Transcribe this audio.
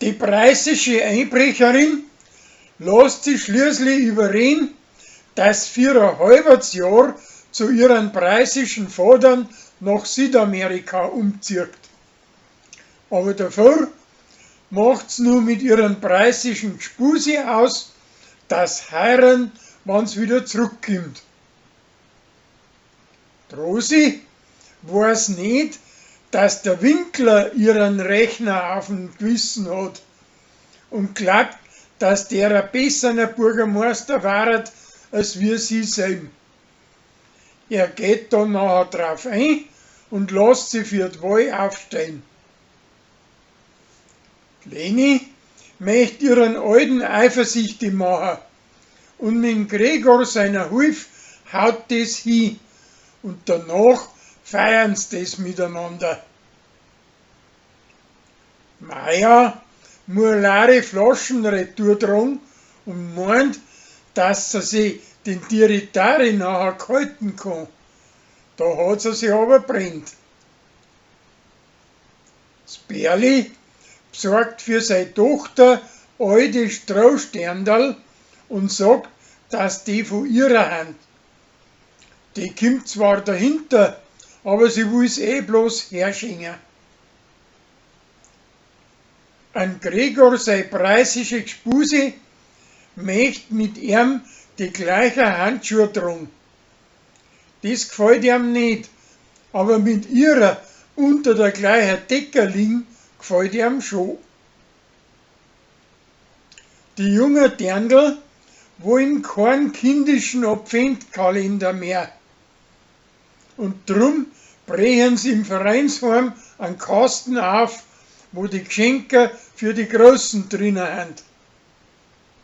Die preußische Einbrecherin lasst sich schließlich überreden, dass für ein halbes Jahr zu ihren preußischen Vatern nach Südamerika umzieht. Aber davor macht's nur mit ihren preußischen Gspusi aus, dass heiraten, wann's wieder zurückkommt. Die Rosi weiß nicht, dass der Winkler ihren Rechner auf dem Gewissen hat und glaubt, dass der ein besserer Bürgermeister waret als wir sie selben. Er geht dann nachher drauf ein und lässt sie für die Wahl aufstellen. Die Leni möcht ihren Alten eifersüchtig machen und mit dem Gregor seiner Hilfe haut das hin und danach feiern sie das miteinander. Maja muss leere Flaschen retour tragen und meint, dass sie sich den Tiritari nachher kalten kann. Da hat sie sich aber brennt. Das Berli besorgt für seine Tochter alte Strohsternderl und sagt, dass die von ihrer Hand. Die kommt zwar dahinter, aber sie will's eh bloß herschenken. Ein Gregor sei preußische Gspusi möcht mit ihm die gleichen Handschuhe tragen. Das gefällt ihm nicht, aber mit ihrer unter der gleichen Decke liegen gefällt ihm schon. Die jungen Dirndl wollen keinen kindischen Adventkalender mehr. Und drum brechen sie im Vereinsheim einen Kasten auf, wo die Geschenke für die Großen drinnen sind.